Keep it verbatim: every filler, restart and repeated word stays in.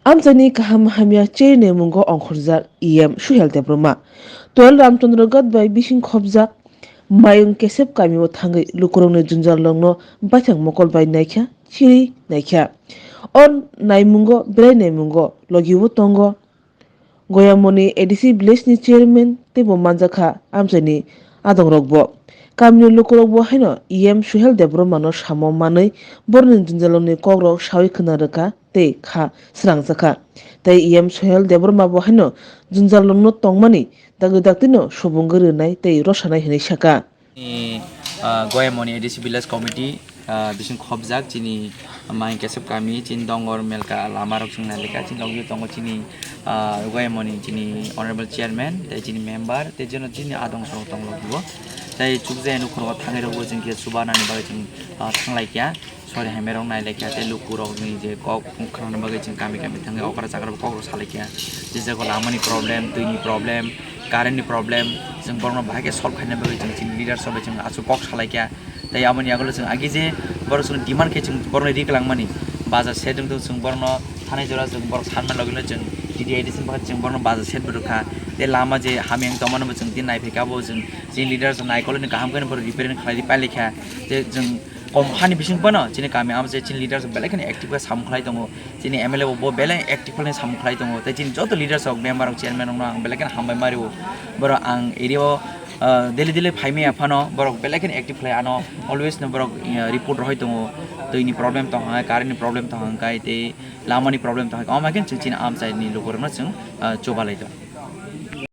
Amchaini kaham hamya cherwi naimungo ongkhorjak E M Suhel Debbarma. Twel Ramchandra Ghat bai bising khopjak Mayung Kesep kamio thangwi lukurokni jwngjallokno baithang mokol bai naikha, chiri naikha. O naimungo, belai naimungo logibo tongo Goyamoni A D C village ni chairman teibo manjakha amchaini adongrokbo. Kamini lukurokbo haino E M Suhel Debbarmano samo manwi borokni jwngjallokni kokrok sawi khna rwkha tei kha srangjakha. Tei E M Suhel Debbarmabo haino jwngjallokno tongmani dagwi daktino subungwi rwnai tei rwsanai hwnwi sakha. Ni, ah, Goyamoni A D C Village Committee, ah, bising khopjak chini Mayung Kesep kami, chini Dongor Melka lama rok chwng nailekha, chini logi tongo chini, ah, Goyamoni chini Honorable Chairman, tei chini member, tei jono chini adong sorok tong logi bo. Tei chukjaya nukhoro thangwi rokbo chwng khe chubanani bagwi chwng, ah, thanglaikha. Sori hamya rok nailekha tei lukurokni je kok khna bagwi chwng kami kami thangwi okra chakra kok rok salaikha. Je jago lamani problem, twini problem, current ni problem, chwng borokno bahai khe solve khaina bagwi chwng chini leaders rok bai chwng aswk kok salaikha. Tei aboni yagulo chwng agi je borok chwng demand khe chwng borokno ri kwlangmani baja set wngtong chwng borokno thanai jora chwng borok sanma logino chwng T D I D C ni bagwi chwng borokno baja set bo rwkha. Tei lama je hamya wng tongmani bo chwng tini naiphaikha bo chwng chini leaders rok naikolni kaham khe borok repairing khlai pailekha. Tei chwng kom hani bising phano chini kami amchai chini leaders belai kheno active khe samung khlai tongo, chini M L A bo, bo belai active khe samung khlai tongo, tei chini joto leaders rok, member rok, chairman rokno ang belai kheno hambai ma rio. Borok ang area o, ah, daily daily phai maya phano borok belai kheno active khlai ano, always no borok, ah, report rohoi tongo, twi ni problem tong hwnkhai, current ni problem tong hwnkhai, tei lama ni problem tong hwnkhai, omo hai khe chwng chini amchai ni lukurokno chwng, ah, chubalai tongo.